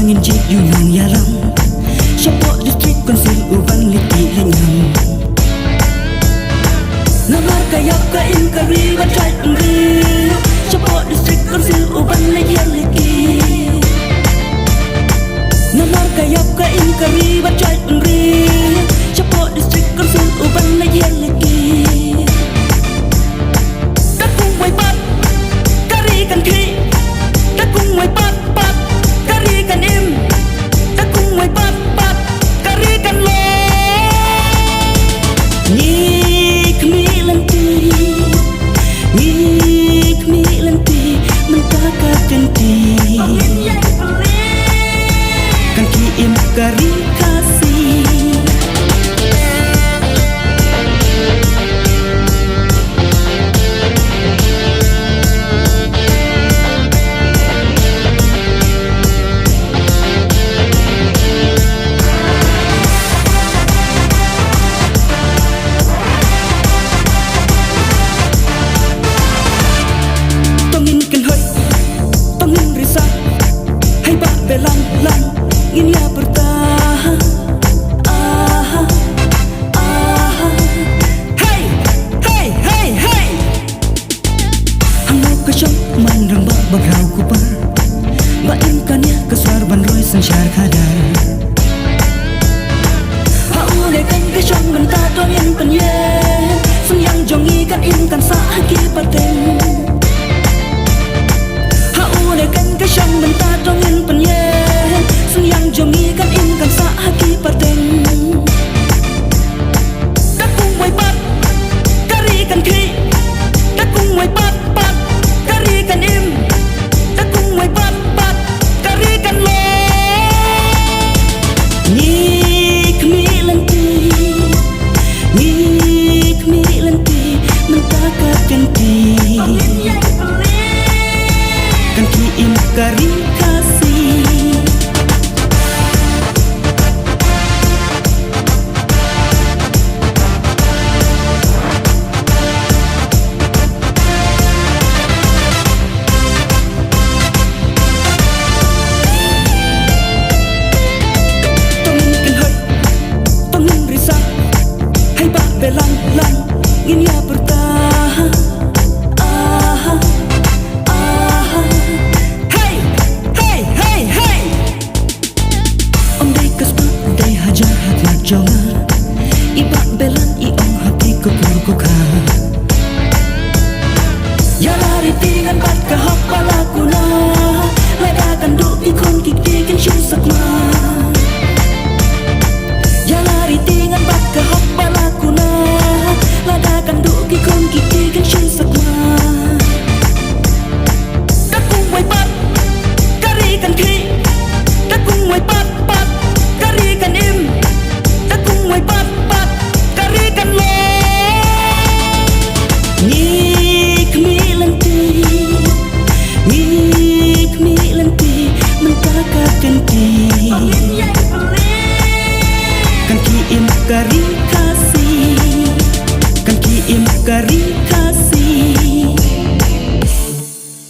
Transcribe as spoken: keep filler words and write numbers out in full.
Ngin jied ïa u nongïalam shapoh District Council uban leit kiew leit ñiam. Namar ka ïap ka im ka ri bad jaitbynriew shapoh District Council uban leit hiar leit kiew. Namar ka ïap ka im ka ri bad jaitbynriew shapoh District Council uban leit hiar leit kiew. Te kumwei pat ka ri kan khih, te kumwei pat pat ka ri kan im, te kumwei pat pat ka ri kan long. Ngi khmih lynti, ngi khmih lynti mynta ka kynti. Kan khih im ka ri Khasi. To ngin kynhoi, to ngin risa, hei Bah Belang Lang, ngin ïa pyrta. Aha, aha. Hei, hei, hei, hei. Hangno ka shong man rangbah ba khraw ku par, ba im kane ka sor ban roi synshar khadar. Ha une keiñ ka shong mynta to ngin pynïeng, synñiang jong ngi kan im kan sah ha ki pateng. Ha une keiñ ka shong mynta to ngin pynïeng, synñiang jong ngi kan im kan sah ha ki pateng. Te kumwei pat ka ri kan khih, te kumwei pat pat ka ri kan im, te kumwei pat pat ka ri kan long. Ngi khmih lynti, ngi khmih lynti mynta ka kynti. Kan khih im ka ri Khasi. To ngin kynhoi, to ngin risa, hei Bah Belang Lang, ngin ïa pyrta. Aha, aha. Hei, hei, hei, hei. Ym dei ka spah, dei hajar ha khmat jong nga. I Bah Belang i ong ha phi ko kur ko kha. Ïa la riti ngan bat ka hok ba la kuna. Lada kan duh ki khun ki kti kin shu sakma. Ïa la riti ngan bat ka hok ba la kuna. Lada kan duh ki khun ki kti kin shu sakma. Te kumwei pat ka ri kan khih, te kumwei pat pat ka ri kan im, te kumwei pat pat ka ri kan long. Ngi khmih lynti, ngi khmih lynti mynta ka kynti. Kan khih im ka ri